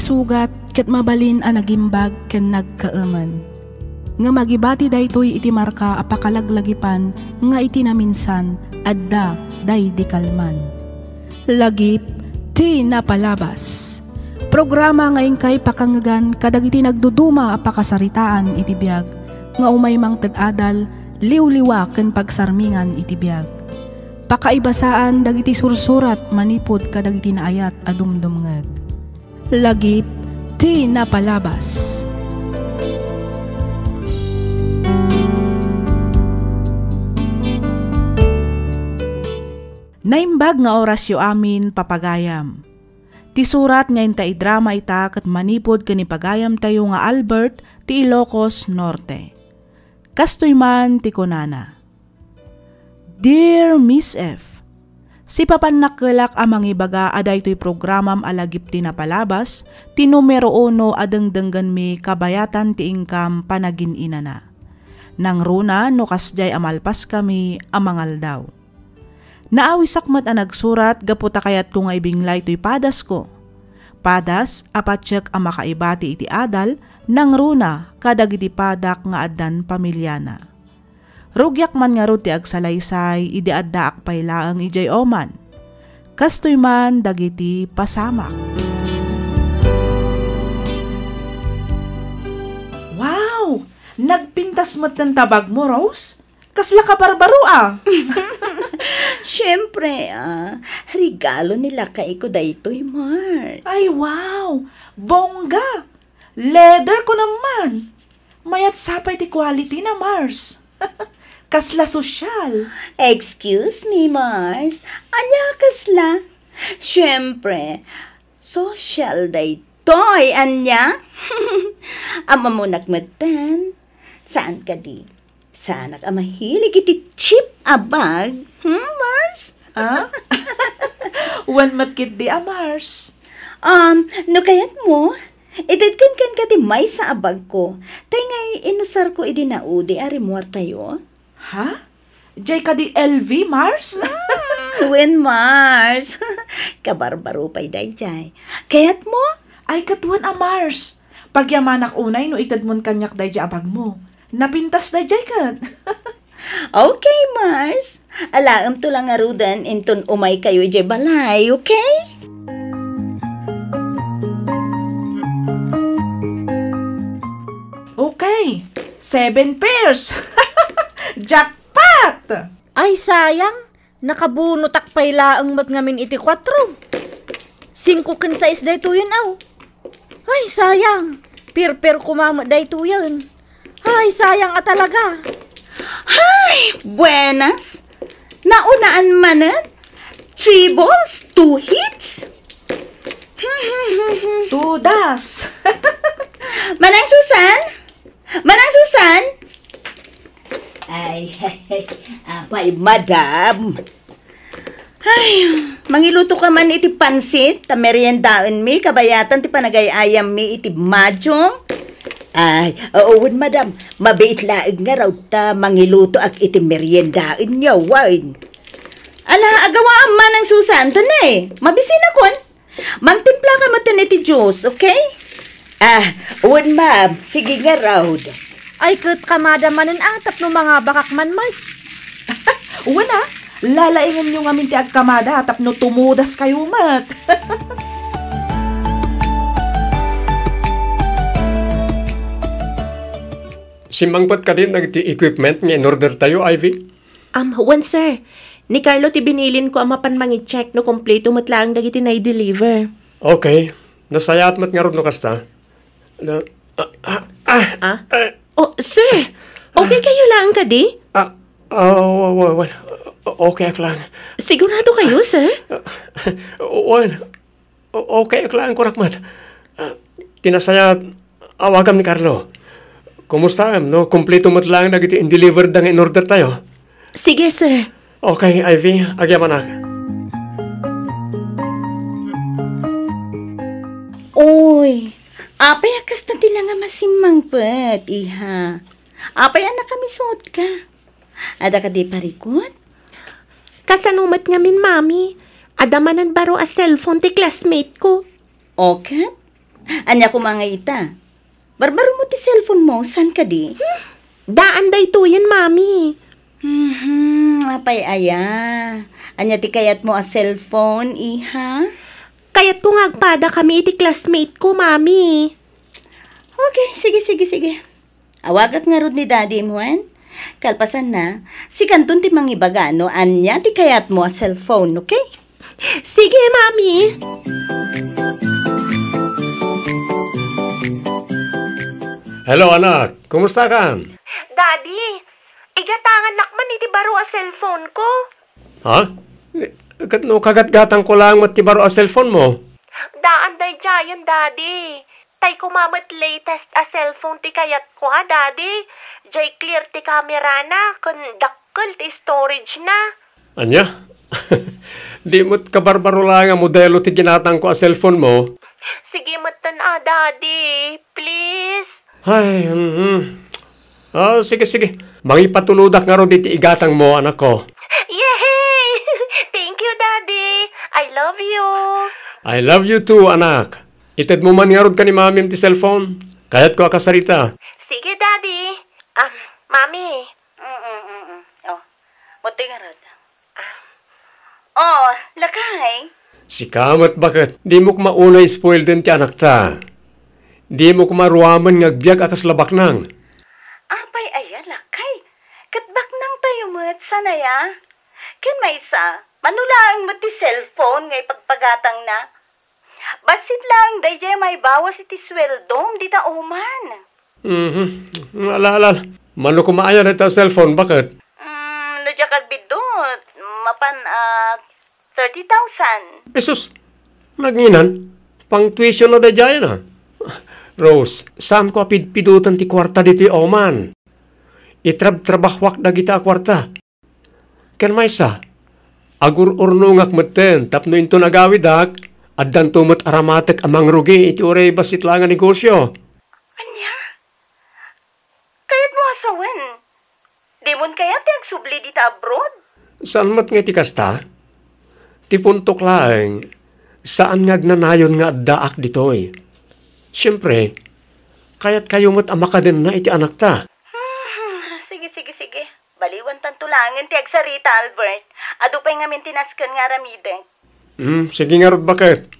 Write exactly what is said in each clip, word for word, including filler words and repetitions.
Sugat ket mabalin a nagimbag ken nagkaemen. Ngem agibati daytoy iti marka a pakalaglagipan nga iti naminsan, adda daydi kalman. Lagip ti napalabas. Programa nga inkay pakangngegan kadagiti nagduduma a pakasaritaan iti biag nga umay mangted adal, liwliwa ken pagsarmingan iti biag. Pakaibasaan dagiti sursurat manipud kadagiti naayat a dumdumngeg. Lagip ti napalabas. Naimbag nga orasyo amin, papagayam. Ti surat nga inta idrama ita ket manipud ken ni pagayamtayo nga Albert ti Ilocos Norte. Kastoy man ti kunana, "Dear Miss F, sipapan nakkelak a mangibaga a daytoy programam a lagip ti napalabas ti numero uno a dengdenggenmi kabayatan ti inkam panagin-inana. Nangruna no kasdiay a malpaskami a mangaldaw. Naawisak met a nagsurat gapu ta kayatko nga ibinglay toy padasko. Padas a patiek a makaibati iti adal, nangruna kadagiti padak nga addan pamiliana. Rugiak man ngarud ti agsalaysay idi addaak pay laeng idiay Oman. Kastoy man dagiti pasamak." Wow! Nagpintas metten ta bagmo, Rose? Kasla kabarbaro a! Siyempre, ah, regalo ni lakayko daytoy, Mars. Ay, wow! Bongga! Leather ko naman! Mayat sapay ti quality na, Mars. Kasla sosyal. Excuse me, Mars. Ania kasla? Siyempre, sosyal daytoy, ania? Ammonak metten. Saan kadi? Saanak a mahilig iti cheap a bag. Hmm, Mars? Ah? Wen met ketdi a Mars. Um, no kayatmo, itedken kenka ti maysa a bagko. Tay ngay inusarko idi naudi a rimuartayo. Ha? Jay kadi L V, Mars? Hmm, wen, Mars. Kabarbaro pay dayjay. Kayatmo? Ay, ket wen a, Mars. Pagyamanak unay no itedmon kaniak dayjay a bagmo. Napintas dayjay ket. Okay, Mars. Alaemto la ngaruden inton umaykayo idiay balay, okay? Okay. Seven pairs. Jackpot! Ay, sayang. Nakabunotak pay laeng met ngamin iti kuatro. Singko ken sais daytoyen, aw. Ay, sayang. Pair-pair koma met daytoyen. Ay, sayang a talaga. Ay, buenas. Naunaan manen. Three balls, two hits. Tudas. Manang Susan? Manang Susan? Ay, apay, madam. Ay, mangiluto ka man iti pansit, ta meriendaenmi, kabayatan ti panagay-ayammi iti mahjong. Ay, oo, wen, madam, mabiit laeng ngarud ta mangilutoak iti meriendaenyo, wen. Ala, agawaam, Manang Susan, ta ne, mabisinakon. Mangtimpla ka metten iti juice, okay? Ah, wen, ma'am. Sige ngarud. Ay, ket kamada manen a, tapno mangabakak man, Mike. Wen a, lalaingenyo ngamin ti agkamada tapno tumudaskayo met. Simmangpet kadi dagiti equipment nga in-order tayo, Ivy? Um, wen, sir. Ni Carlo ti binilinko a mapan mangi-check no kompleto met laeng dagiti nai-deliver. Okay. Nasayaat met ngarud no kasta. Na, ah, ah, ah, Ah? ah. Oh, sir! Okay kayo laeng kadi? Ah, ah, wa-, wa-, wa-, okay ak lang. Sigurado kayo, sir? Ah, wen, O-, okay ak laeng, kunak met. Ah, ti nasayaat, awagam ni Carlo. Kumustaem no kompleto met laeng dagiti in-deliver da nga in-order tayo? Sige, sir. Okay, Ivy, agyamanak. Uy, apay a kasta ti la nga masimmangpet, iha? Apay a nakamisot ka? Adda kadi parikut? Kasano met ngamin, Mami? Adda manen baro a cellphone ti classmate ko. O ket? Ania koma ngay ita? Barbaro mo ti cellphone mo, saan kadi? Daan daytoyen, Mami. Mhm, apay aya? Ania ti kayatmo a cellphone, iha? Kayatko nga agpadakami iti classmate ko, Mami. Okay, sige, sige, sige. Awagak ngarud ni Daddy mo, wen? Kalpasanna, sikanton ti mangibaga no ania ti kayatmo a cellphone, okay? Sige, Mami. Hello, anak. Kumusta ka? Daddy, igatangannak man iti baro a cellphone ko. Ha? Ket no kagatgatangko laeng met ti baro a cellphone mo? Daan daydiayen, Daddy. Tay koma met latest a cellphone ti kayatko a, Daddy. Jay clear ti camera na, ken dakkel ti storage na. Ania? Di met kabarbaro laeng a modelo ti ginatangko a cellphone mo? Sige metten a, Daddy. Please. Ay, mhm. Ah, sige, sige. Mangipatulodak ngarud iti igatang mo, anak ko. Yehey! Thank you, Daddy. I love you. I love you too, anak. Ited mo man ngarud ken ni Mamim ti cellphone. Kayatko a kasarita. Sige, Daddy. Ah, Mami. Mm, mm, mm. Oh, muti ngarud. Ah. Oh, lakay. Sika met baket, di mo koma unay spoilden ti anakta. Di mo koma ruamen nga agbiag a kasla baknang. Apay aya, lakay? Ket baknangtayo met, saan aya? Ken maysa, mano laeng met ti cellphone nga ipagpagatangna? Bassit laeng daydiay maibawas iti sueldom dita Oman. Mhm. Ala, ala, ala. Mano koma aya dayta a cellphone, baket? Mm, no diak agbiddut, mapan, ah, thirty thousand. Jesus, nagnginan? Pang tuition na daydiay na. Rose, saanko a pidpidotan ti kuarta ditoy Oman. Itrabtrabahuak dagita a kuarta. Ken maysa, agur-urnongak metten tapno inton agawidak, addanto met aramatek a mangrugi iti uray bassit laeng a negosio. Ania? Kayatmo a sawen? Dimon kayat ti agsubli dita abroad? Saan met nga iti kasta? Ti puntok laeng, saan nga agnanayon nga addaak ditoy. Siempre, kayatkayo met a makadenna iti anakta. Hmm, sige, sige, sige. Baliwantanto laengen ti agsarita, Albert. Adu pay ngamin ti nasken nga aramidek. Hmm, sige ngarud, baket.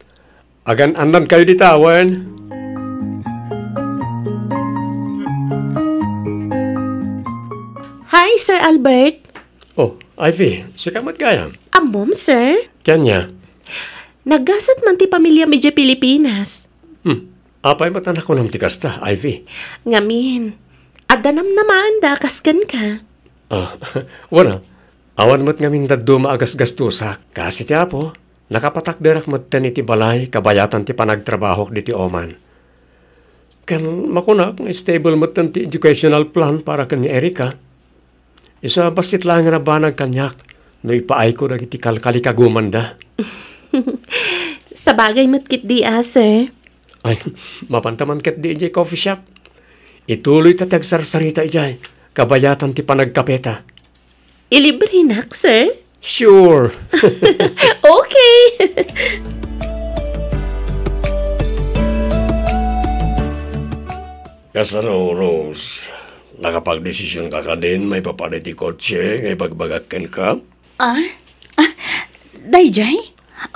Agan-annadkayo dita, wen? Hi, Sir Albert. Oh, Ivy, sika met gayam? Ammom, sir? Ken ania? Naggasat man ti pamiliam idiay Pilipinas. Hmm. Apay met a nakunam ti kasta, Ivy? Ngamin, adda namnamaanda kas kenka. Ah, wen a, awan met ngamin dadduma a gasgastosak, kas iti Apo. Nakapatakderak metten iti balay kabayatan ti panagtrabahok ditoy Oman. Ken makunak nga stable metten ti educational plan para ken ni Erica. Isu a bassit laengen a banag kaniak no ipaayko dagiti kalkalikagumanda. Sabagay met ketdi a, sir. Ay, mapanta man ketdi idiay coffee shop. Ituloyta ti agsarsarita idiay kabayatan ti panagkapeta. Ilibrenak, sir? Sure. Okay. Kasano, Rose? Nakapagdesisionka kadin maipapan iti kotse nga ibagbagak kenka? Ah? Ah, daydiay?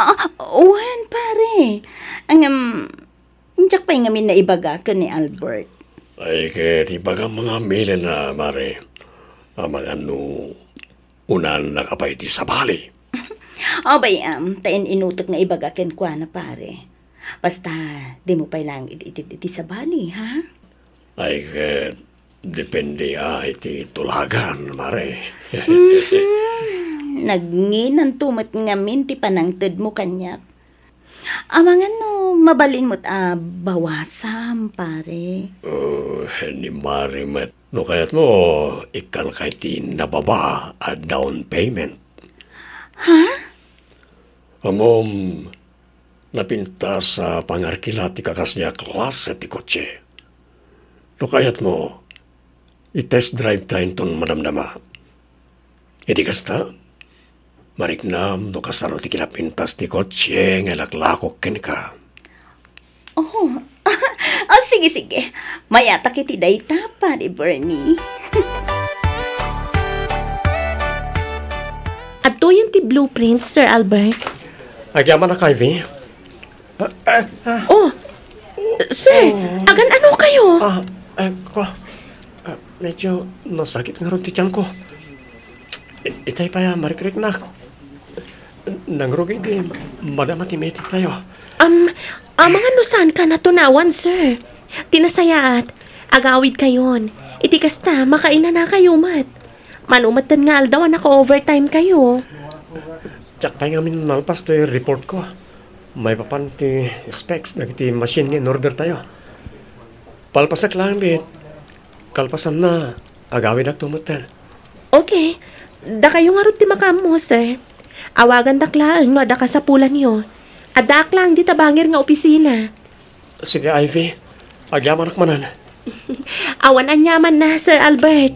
Ah, wen, pare. Ngem, diak pay ngamin naibaga ken ni Albert. Ay, ket ibagam nga amin a, mare. Amangan no unanna ka pay iti sabali. Abay, am, ta in-inutek nga ibaga kenkuana, pare. Basta, dimo pay laeng iti, iti, iti sabali, ha? Ay, ket depende a iti tulagan, mare. Mhm. Nagnginanto met ngamin ti panangtedmo kaniak. Amangan no mabalin met a bawasam, pare. Oh, ni mare met. No kayatmo, ikkanka iti nababa a down payment. Ha? Ammom, napintas a pangarkila ti kakasdiak laset ti kotse. No kayatmo, i-test drive ta inton madamdama. Iti kasta, mariknam no kasano ti kinapintas ti kotse nga ilaklakok kenka. Oh, O, sige, sige. Mayatak iti dayta, Padi Bernie. Adtoyen ti blueprint, Sir Albert. Agyamanak, Ivy. Ah, ah, ah. Oh, sir, agan-ano kayo? Ah, eh, ko, ah, medyo nasakit ngarud ti tiyan ko. I-, itay pay a marikriknak. Nangrugi di madama ti meeting tayo. Am, amangan no saan ka natunawan, sir. Ti nasayaat, agawid kayon. Iti kasta, makainana kayo met. Mano metten nga aldaw a naka-overtime kayo. Diak pay ngamin nalpas toy report ko. Maipapan ti specs dagiti machine nga in-order tayo. Palpasak lang, bit. Kalpasanna, agawidakto metten. Okay. Dakayo ngarud ti makaammo, sir. Awagandak laeng no adda kasapulanyo. Addaak laeng dita bangir nga opisina. Sige, Ivy. Agyamanak manen. Awan aniamanna, Sir Albert.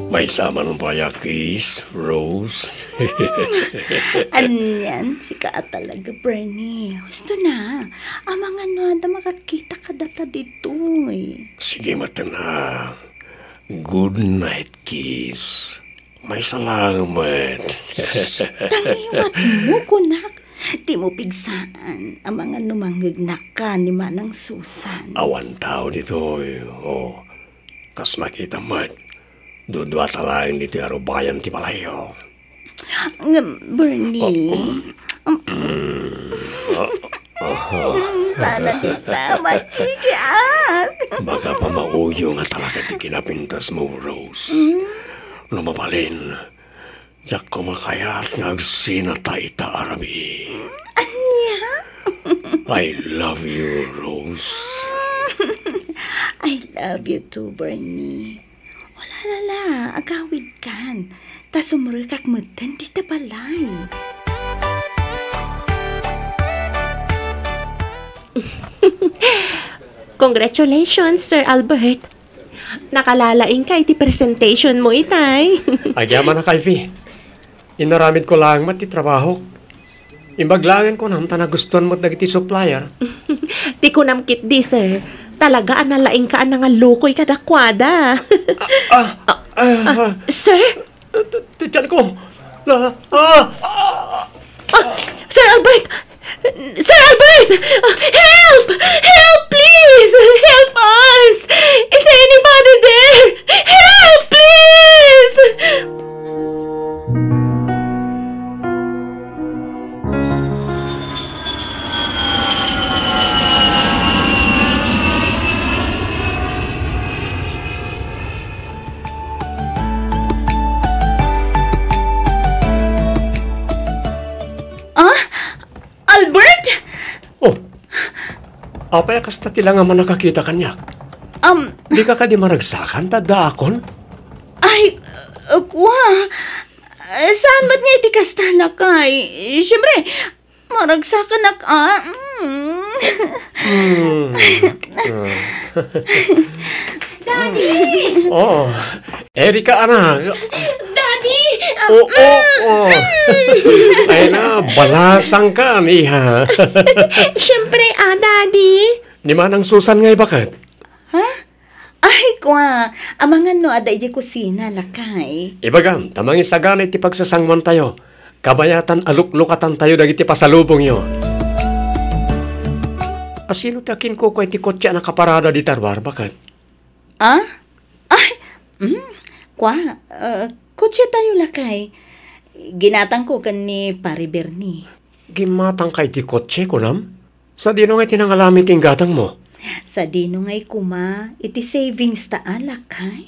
Maysa man pay a kiss, Rose. Anian, sika a talaga, Bernie. Husto na. Amangan no adda makakita kadata ditoy. Sige, metten a. Good night kiss. Maysa laeng met. Tangiwatmo, kunak. Dimo pigsaan, amangan no mangngegnak ka ni Manang Susan. Awan tao ditoy. Oh, kas makitam met, duduata laeng ditoy a rubayan ti balayyo. Ngem, Bernie, um, mm, ah, ah. Sana dita makikiat. Baka pamauyo nga talaga ti kinapintasmo, Rose. Mm. No mabalin, diak koma kayat nga agsinata ita a rabii. Ania? I love you, Rose. I love you too, Bernie. Wala, lala, agawidkan. Ta sumrekak metten dita balay. Congratulations, Sir Albert. Nakalalaingka iti presentationmo itay. Agyamanak, Ivy. Inaramidko laeng met ti trabahok. Imbag laengen kunam ta nagustuan met dagiti supplier. Ti kunam ketdi, sir, talaga a nalaingka a nangallukoy kadakuada. Ah, ah, ah, ah. Sir? Ti, ti tiyan ko. La, ah, ah. Ah, Sir Albert! Sir Albert! Ah, help! Help, please! Help us! Is there anybody there? Help, please! Ah? Albert? Oh. Apay a kasta ti langaman a kakita kaniak? Um, Dika kadi maragsakan ta addaakon? Ay, uh, kua. Uh, saan met nga iti kasta, lakay? Siyempre, maragsakanak, ah. Mm. Hmm. Ah. Daddy! Oh, Erika, anak. Daddy! Oo, oo. Ay na, balasang ka, iha. Siyempre, ah, Daddy. Ni Manang Susan nga ibaket? Ha? Ay, kua, amangan no adda idiay kusina, lakay. Ibagam, ta mangisagana iti pagsasanguan tayo. Kabayatan a luklukatantayo dagiti pasalubongyo. Asino ti akinkukua iti kotse a nakaparada dita ruar, baket? Ah? Ay, mm, kua, uh, kotse tayo, lakay. Ginatangko ken ni Pare Bernie. Gimatangka iti kotse, kunam? Sadino ngay ti nangalami ti inggatangmo? Sadino ngay koma iti savings ta, lakay?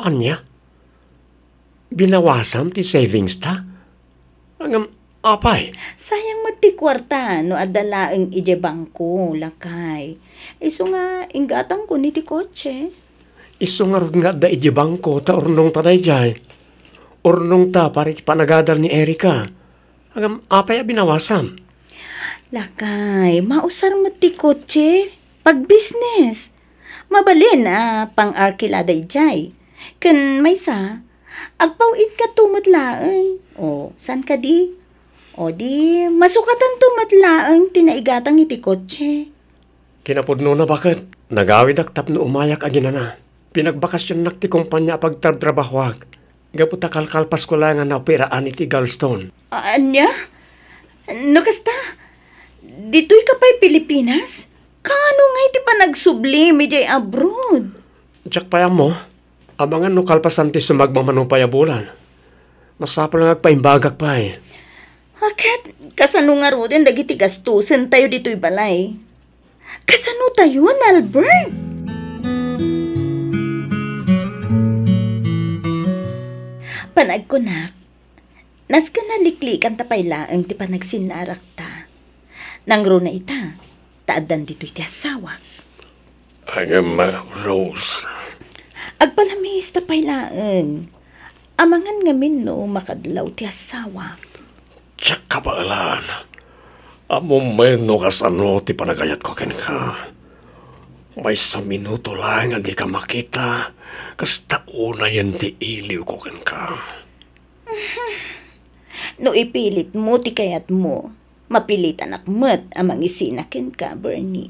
Ania? Binawasam ti savings ta? Ngem apay? Sayang met ti kuarta no adda laeng idiay bangko, lakay. Isu nga inggatangko ni ti kotse. Isu ngarud nga adda idiay bangko ta urnong ta daydiay. Urnong ta para iti panagadal ni Erika. Ngem apay a binawasam? Lakay, mausar met ti kotse. Pagbusiness. Mabalin a pang-arkila daydiay. Ken maysa, agpaw-itka met laeng. O, saan kadi? O di, masukatanto met laeng ti naigatang iti kotse. Kinapudnona baket, nagawidak tapno umayak aginana. Pinagbakasionnak ti kumpania a pagtrabtrabahoak, gapu ta kalkalpasko laeng a naoperaan iti gallstone. A-, ania? No kasta, ditoy ka pay Pilipinas? Kaano nga iti panagsublim idiay abroad? Diak pay ammo. Amangan no kalpasan ti sumagmamano pay a bulan. Masapul nga agpaimbagak pay. Ket, kasano ngaruden dagiti gastusen tayo ditoy balay? Kasano tayon, Albert? Panagkunak, nasken a liklikan ta pay laeng ti panagsinnarakta. Nangruna ita, ta addan ditoy ti asawak. Ngem, Rose. Agpalamista pay laeng. Amangan ngamin no makadlaw ti asawak. Diak kabaelan. Ammom met no kasano ti panagayatko kenka. Maysa minuto laeng a dika makita, kasta unayen ti iliwko kenka. No ipilitmo ti kayatmo, mapilitanak met a mangisina kenka, Bernie.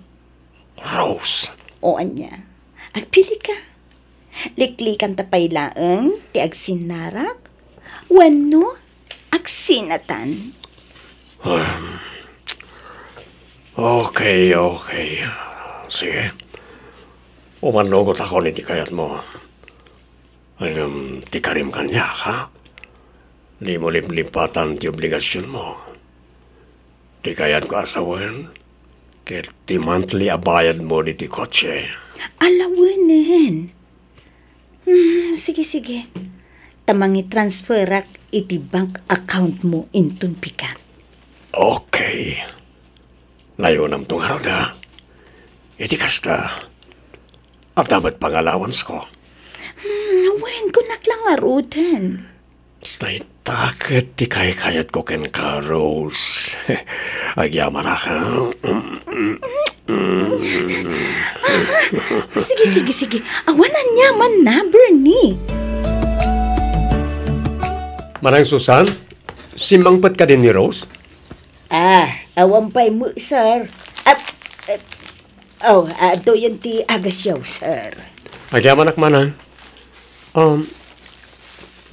Rose! O ania, agpilika. Liklikan ta pay laeng ti agsinnarak wenno agsinatan. Um, okay, okay. Sige. Umanugotakon iti kayatmo. Ngem ti karim kaniak, ha? Dimo liplipatan ti obligasionmo. Ti kayatko a sawen, ket ti monthly a bayadmo ditoy kotse. Alawenen. Hmm, sige, sige. Ta mangitransferak iti bank accountmo inton pigat. Okay. Nayonamto ngarud, ha? Iti kasta, adda met pangalawansko. Hmm, wen, kunak la ngaruden. Dayta ket ti kaykayatko kenka, Rose. Agyamanak, ha? Sige, sige, sige. Awan aniamanna, Bernie. Manang Susan, simmangpet kadi ni Rose? Ah, awan pay met, sir. At, at, oh, adtoyen ti agasyo, sir. Agyamanak, manang. Um,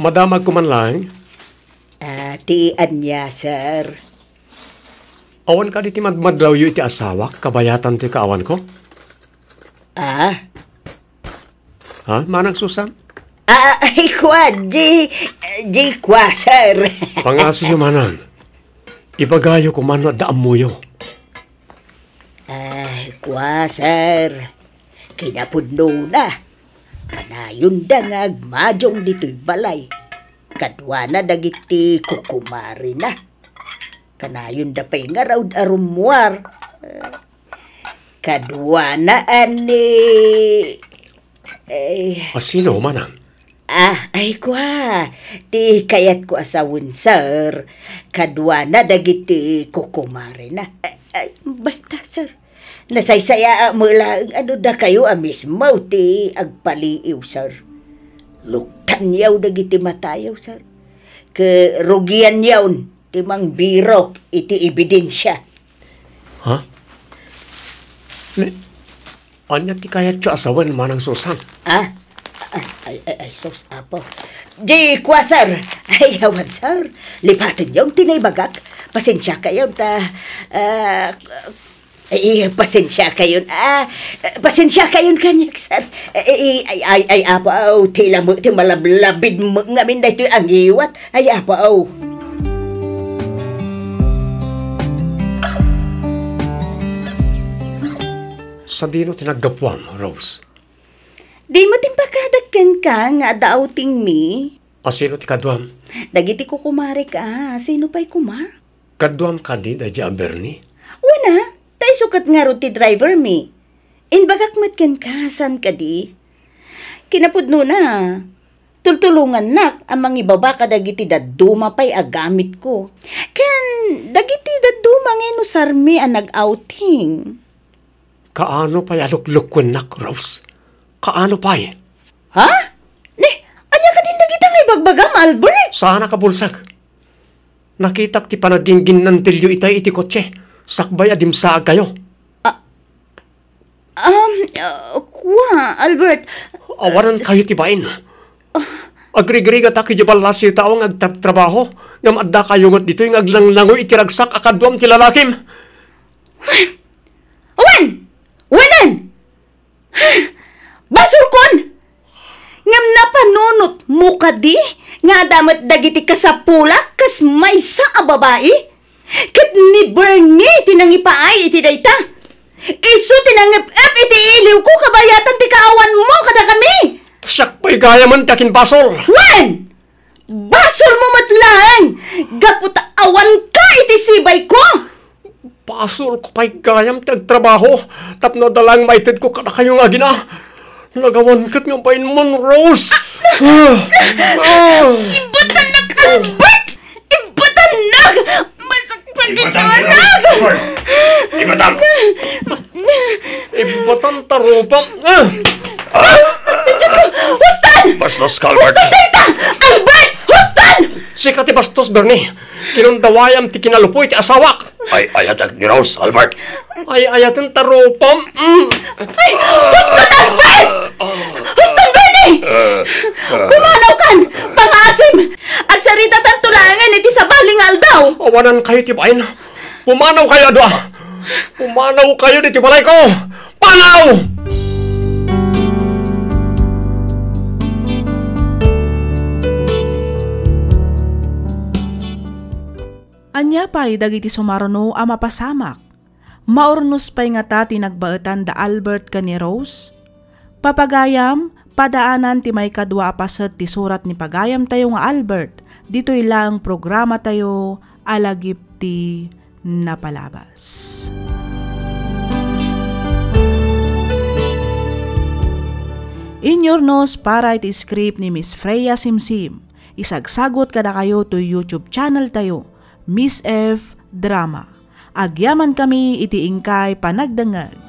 madamagko man laeng. Ah, ti ania, sir? Awan kadi ti madmadawyo iti asawak, kabayatan ti kaawanko? Ah? Ha, Manang Susan? Ah, ay, kua, di, di kua, sir. Pangasiyo, Manang. Ibagayo koma no adda ammoyo. Ay, kua, sir. Kinapudnona, kanayonda nga agmajong ditoy balay. Kaduana dagiti kukumarina. Kanayonda pay ngarud a rummuar. Kaduana a ni, eh, A sino, Manang? Ah, ay, kua. Ti kayatko a sawen, sir. Kaduana dagiti kukumarina. Ay, ay, basta, sir. Nasaysayaat met laeng a no dakayo a mismo ti agpaliiw, sir. Luktanyo dagiti matayo, sir. Ket rugianyon ti mangbirok iti ebidensia. Ha? Ni, ania ti kayatyo a sawen, Manang Susan? Ah? Ay, ay, ay, ay, sus, Apo. Di kua, sir. Ay, awan, sir. Lipatenyon ti naibagak. Pasensiakayon ta, ah, ay, pasensiakayon. Ah, pasensiakayon kaniak, sir. Ay, ay, ay, ay, Apo, aw, ti la met ti malablabid met ngamin daytoy a ngiwat. Ay, Apo, aw. Sadino ti naggapuam, Rose? Dimo timpakadak kenka nga adda outingmi? A sino ti kaduam? Dagiti kukumarek a, sino pay koma? Kaduam kadi daydi a Bernie? Wen a, ta isu ket ngarud ti drivermi. Imbagak met kenka, saan kadi? Kinapudnona, tultulongannak a mangibaba kadagiti dadduma pay a gamitko. Ken dagiti dadduma nga inusarmi a nag-outing. Kaano pay a luklukuennak, Rose? Kaano pay? Ha? Ni, ania kadin dagita nga ibagbagam, Albert? Saanak a bulsek. Nakitak ti panagingginnantilyo itay iti kotse, sakbay a dimsaagkayo. Ah, um, uh, kua, Albert. Awanan kayo ti bain. Agrigrigatak iti ballasiyo tao nga agtrabtrabaho, ngem adda kayo met ditoy nga aglanglangoy iti ragsak a kaduam ti lalakim. Wen! Wenen! Basolkon! Ngem napanunotmo kadi nga adda met dagiti kasapulak kas maysa a babai? Ket ni Bernie ti nangipaay iti dayta. Isu ti nangep-ep iti iliwko kabayatan ti kaawanmo kadakami. Siak pay gayamen ti akinbasol. Wen! Basolmo met laeng! Gapu ta awanka iti sibayko! Basolko pay gayam ti agtrabaho tapno adda laeng maitedko kadakayo nga agina. Nagawan ket nga bainmon, Rose! Ah! Ah! Ibatannak, Albert! Ibatannak! Masakit anak! Ibatam! Ibatan ta rupam! Ah! Diyos ko! Huston! Bastos ka, Albert! Huston dayta! Albert! Huston! Sika ti bastos, Bernie. Kinundawayam ti kinalupoy ti asawak. Ay, ayatek ni Rose, Albert. Ay, ayaten ta rupam. Mm. Ay, huston, Albert! Huston, Bernie! Eh, eh. Pumanaw kan! Pangaasim! Agsaritatanto laengen iti sabali nga aldaw! Awanan kayo ti bain. Pumanaw kayo a dua. Pumanaw kayo ditoy balayko. Panaw! Ania pay dagiti sumaruno a mapasamak? Maurnos pay ngata ti nagbaetan da Albert ken ni Rose? Papagayam, padaanan ti maikadua a paset ti surat ni pagayamtayo nga Albert ditoy laeng programatayo a Lagip ti Napalabas. Inyurnos para iti script ni Miss Freya Simsim. Isagsagut kadakayo toy YouTube channel tayo, Miss F Drama. Agyamankami iti inkay panagdengngeg.